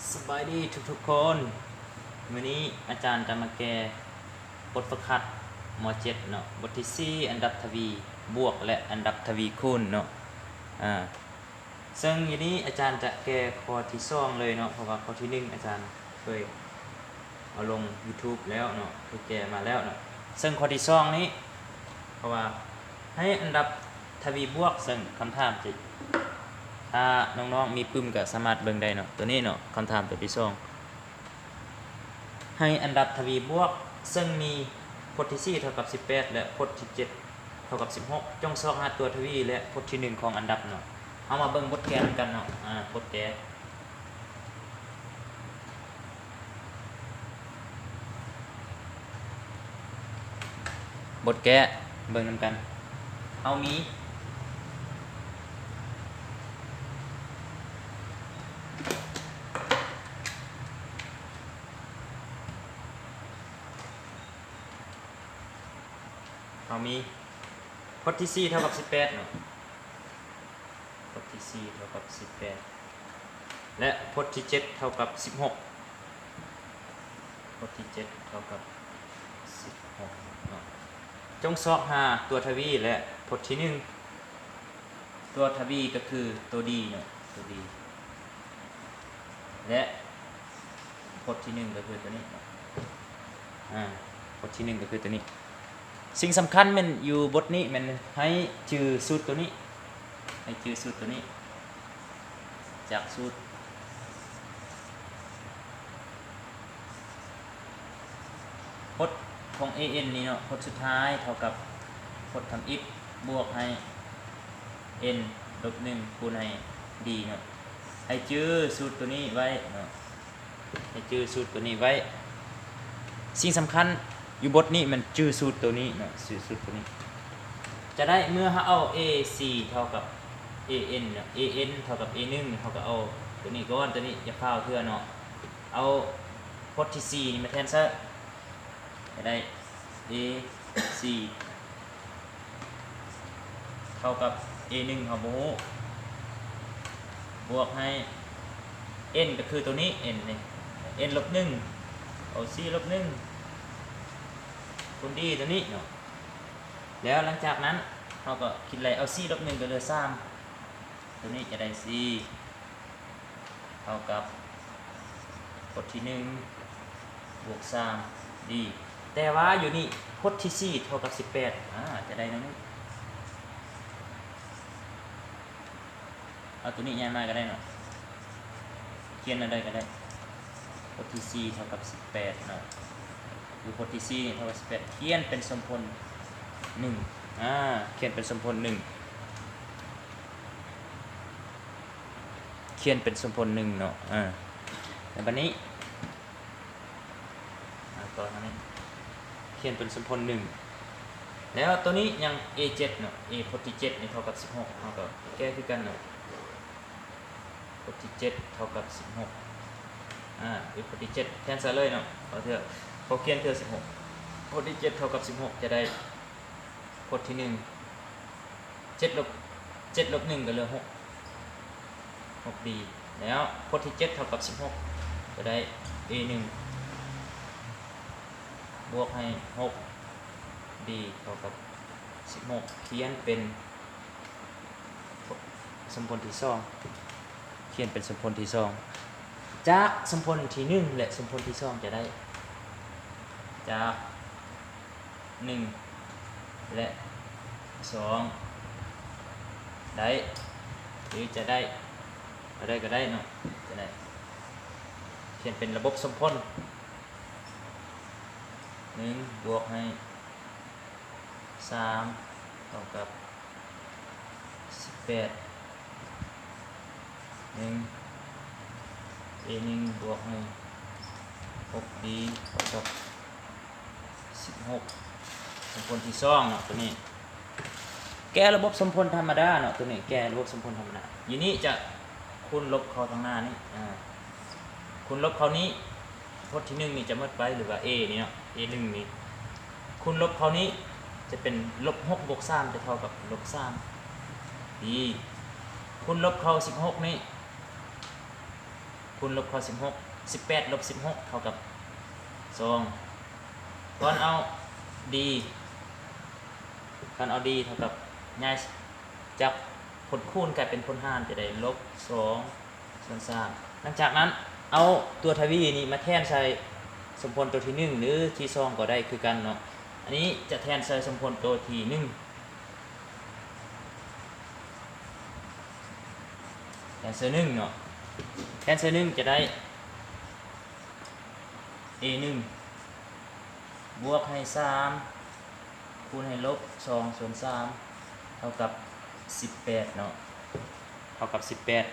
ສະບາຍດີທຸກໆຄົນ. ມື້ນີ້ອາຈານຈະມາແກ້ບົດຝຶກຫັດ ມໍເຈັດເນາະ, ບົດທີສີ່ ອັນດັບທະວີບວກ ແລະ ອັນດັບທະວີຄູນເນາະ. ອາ ເຊິ່ງຢູ່ນີ້ອາຈານຈະແກ້ຂໍ້ທີສອງເລີຍເນາະ, ເພາະວ່າຂໍ້ທີໜຶ່ງອາຈານເຄີຍເອົາລົງຢູທູບແລ້ວເນາະ, ເຄີຍແກ້ມາແລ້ວເນາະ. ເຊິ່ງຂໍ້ທີສອງນີ້ ເພາະວ່າໃຫ້ອັນດັບທະວີບວກ, ເຊິ່ງຄຳຖາມຈະ ຖ້ານ້ອງໆມີປຶ້ມກໍສາມາດເບິ່ງໄດ້ເນາະ, ໂຕນີ້ເນາະ, ຄຳຖາມໂຕທີສອງ ໃຫ້ອັນດັບທະວີບວກ ເຊິ່ງມີພົດທີສີ່ເທົ່າກັບສິບແປດ ແລະ ພົດທີເຈັດເທົ່າກັບສິບຫົກ, ຈົ່ງຊອກຫາຕົວທະວີ ແລະ ພົດທີໜຶ່ງຂອງອັນດັບເນາະ. ເຮົາມາເບິ່ງບົດແກ້ນຳກັນເນາະ, ອາ ບົດແກ້ ບົດແກ້ ເບິ່ງນຳກັນ. ເຮົາມີ ເຮົາມີພົດທີສີ່ເທົ່າກັບສິບແປດເນາະ, ພົດທີສີ່ເທົ່າກັບສິບແປດ ແລະ ພົດທີເຈັດເທົ່າກັບສິບຫົກ, ພົດທີເຈັດເທົ່າກັບສິບຫົກເນາະ. ຈົ່ງຊອກຫາຕົວທະວີ ແລະ ພົດທີໜຶ່ງ. ຕົວທະວີກໍຄືຕົວດີເນາະ, ຕົວດີ ແລະ ພົດທີໜຶ່ງກໍຄືຕົວນີ້ເນາະ, ອາ ພົດທີໜຶ່ງກໍຄືຕົວນີ້. ສິ່ງສຳຄັນແມ່ນຢູ່ບົດນີ້ແມ່ນໃຫ້ຈື່ສູດຕົວນີ້, ໃຫ້ຈື່ສູດຕົວນີ້ ຈາກສູດ ພົດຂອງ ເອເອັນ ນີ້ເນາະ, ພົດສຸດທ້າຍເທົ່າກັບພົດທຳອິດບວກໃຫ້ ເອັນ ລົບໜຶ່ງ ຄູນໃຫ້ ດີ ເນາະ. ໃຫ້ຈື່ສູດຕົວນີ້ໄວ້ເນາະ, ໃຫ້ຈື່ສູດຕົວນີ້ໄວ້. ສິ່ງສຳຄັນຢູ່ບົດນີ້ແມ່ນຈື່ສູດຕົວນີ້ເນາະ, ຊື່ສູດຕົວນີ້ ຈະໄດ້ເມື່ອເຮົາເອົາ ເອ ສີ່ເທົ່າກັບ ເອເອັນ ເນາະ, ເອເອັນເທົ່າກັບ ເອໜຶ່ງ ເຮົາກໍເອົາຕົວນີ້ກ່ອນ, ຕົວນີ້ຢ່າຟ້າວເທື່ອເນາະ, ເອົາພົດທີສີ່ນີ້ມາແທນໃສ່ ຈະໄດ້ ເອສີ່ເທົ່າກັບ ເອໜຶ່ງ ເຮົາບໍ່ຮູ້ ບວກໃຫ້ ເອັນ ກໍຄືຕົວນີ້ ເອັນນີ້ ເອັນລົບໜຶ່ງ ເອົາສີ່ລົບໜຶ່ງ ຄູນດີຕົວນີ້ເນາະ. ແລ້ວຫຼັງຈາກນັ້ນເຮົາກໍຄິດໄລ່ເອົາສີ່ລົບໜຶ່ງກໍເຫຼືອສາມ, ຕົວນີ້ຈະໄດ້ສີ່ ເທົ່າກັບ ພົດທີໜຶ່ງ ບວກສາມ ດີ. ແຕ່ວ່າຢູ່ນີ້ ພົດທີສີ່ເທົ່າກັບສິບແປດ ອາ ຈະໄດ້ແນວນີ້. ເອົາຕົວນີ້ຍ້າຍມາກໍໄດ້ເນາະ, ຂຽນແນວໃດກໍໄດ້. ພົດທີສີ່ເທົ່າກັບສິບແປດເນາະ, ຢູ່ພົດທີສີ່ນີ້ເທົ່າກັບສິບແປດ ຂຽນເປັນສົມຜົນໜຶ່ງ ອາ ຂຽນເປັນສົມຜົນໜຶ່ງ ຂຽນເປັນສົມຜົນໜຶ່ງເນາະ. ອາ ແລ້ວບັດນີ້ ອາ ຕໍ່ທາງນີ້ ຂຽນເປັນສົມຜົນໜຶ່ງ. ແລ້ວຕົວນີ້ຍັງ ເອເຈັດເນາະ, ເອພົດທີເຈັດນີ້ເທົ່າກັບສິບຫົກ ເຮົາກໍແກ້ຄືກັນເນາະ, ພົດທີເຈັດເທົ່າກັບສິບຫົກ ອາ ເອພົດທີເຈັດແທນໃສ່ເລີຍເນາະ, ເອົາເທື່ອ ເຂົາຂຽນເທື່ອສິບຫົກ ພົດທີເຈັດເທົ່າກັບສິບຫົກ ຈະໄດ້ ພົດທີໜຶ່ງ ເຈັດລົບ ເຈັດລົບໜຶ່ງກໍເຫຼືອຫົກ ຫົກ ດີ. ແລ້ວພົດທີເຈັດເທົ່າກັບສິບຫົກ ກໍໄດ້ ເອໜຶ່ງ ບວກໃຫ້ຫົກ ດີ ເທົ່າກັບສິບຫົກ ຂຽນເປັນສົມຜົນທີສອງ, ຂຽນເປັນສົມຜົນທີສອງ ຈາກສົມຜົນທີໜຶ່ງ ແລະ ສົມຜົນທີສອງ ຈະໄດ້ ຈາກ ໜຶ່ງ ແລະ ສອງ ໄດ້ ຫຼື ຈະໄດ້ ເທົ່າໃດກໍໄດ້ເນາະ, ຈະໄດ້ ຂຽນເປັນລະບົບສົມຜົນ ໜຶ່ງ ບວກໃຫ້ ສາມ ເທົ່າກັບ ສິບແປດ ໜຶ່ງ ເອໜຶ່ງ ບວກໃຫ້ ຫົກ ດີ ເທົ່າກັບ ສິບຫົກ ສົມຜົນທີສອງເນາະ, ຕົວນີ້ແກ້ລະບົບສົມຜົນທຳມະດາເນາະ, ຕົວນີ້ແກ້ລະບົບສົມຜົນທຳມະດາ. ຢູ່ນີ້ຈະຄູນລົບເຂົ້າທາງໜ້ານີ້ ອາ ຄູນລົບເຂົ້ານີ້ ພົດທີໜຶ່ງນີ້ຈະໝົດໄປ ຫຼືວ່າ ເອ ນີ້ເນາະ, ເອໜຶ່ງນີ້ ຄູນລົບເຂົ້ານີ້ຈະເປັນລົບຫົກບວກສາມ ຈະເທົ່າກັບລົບສາມ ດີ. ຄູນລົບເຂົ້າສິບຫົກນີ້ ຄູນລົບຂໍ້ສິບຫົກ ສິບແປດລົບສິບຫົກເທົ່າກັບສອງ. ການເອົາດີ ການເອົາດີເທົ່າກັບ ຍ້າຍຈາກຜົນຄູນກາຍເປັນຜົນຫານ ຈະໄດ້ລົບສອງສ່ວນສາມ. ຫຼັງຈາກນັ້ນເອົາຕົວທະວີນີ້ມາແທນໃສ່ສົມຜົນຕົວທີໜຶ່ງ ຫຼື ທີສອງກໍໄດ້ຄືກັນເນາະ. ອັນນີ້ຈະແທນໃສ່ສົມຜົນຕົວທີໜຶ່ງ ແທນໃສ່ໜຶ່ງເນາະ ແທນໃສ່ໜຶ່ງຈະໄດ້ ເອໜຶ່ງ ບວກໃຫ້ສາມ ຄູນໃຫ້ລົບສອງສ່ວນສາມ ເທົ່າກັບສິບແປດເນາະ ເທົ່າກັບສິບແປດ.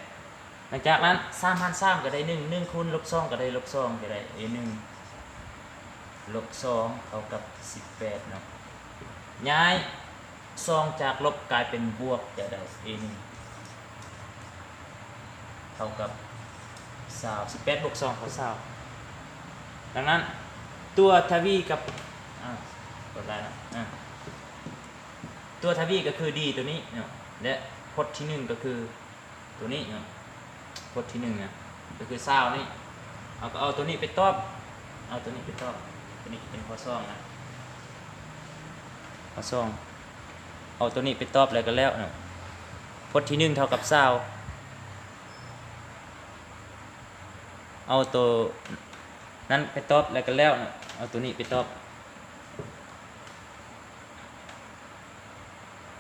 ຫຼັງຈາກນັ້ນ ສາມຫານສາມກໍໄດ້ໜຶ່ງ ໜຶ່ງຄູນລົບສອງກໍໄດ້ລົບສອງ ຈະໄດ້ ເອໜຶ່ງ ລົບສອງ ເທົ່າກັບສິບແປດເນາະ. ຍ້າຍສອງຈາກລົບກາຍເປັນບວກ ຈະໄດ້ ເອໜຶ່ງ ເທົ່າກັບຊາວ ສິບແປດບວກສອງເທົ່າຊາວ. ດັ່ງນັ້ນ ຕົວທະວີກັບ ອາ ຕົວທະວີກໍຄືດີຕົວນີ້ເນາະ ແລະ ພົດທີໜຶ່ງກໍຄືຕົວນີ້ເນາະ ພົດທີໜຶ່ງນະ ກໍຄືຊາວນີ້ ເຮົາກໍເອົາຕົວນີ້ໄປຕອບ ເອົາຕົວນີ້ໄປຕອບ ຕົວນີ້ເປັນຂໍ້ສອງນະ ຂໍ້ສອງ ເອົາຕົວນີ້ໄປຕອບແລ້ວກໍແລ້ວເນາະ. ພົດທີໜຶ່ງເທົ່າກັບຊາວ ເອົາໂຕນັ້ນໄປຕອບແລ້ວກໍແລ້ວເນາະ ເອົາໂຕນີ້ໄປຕອບ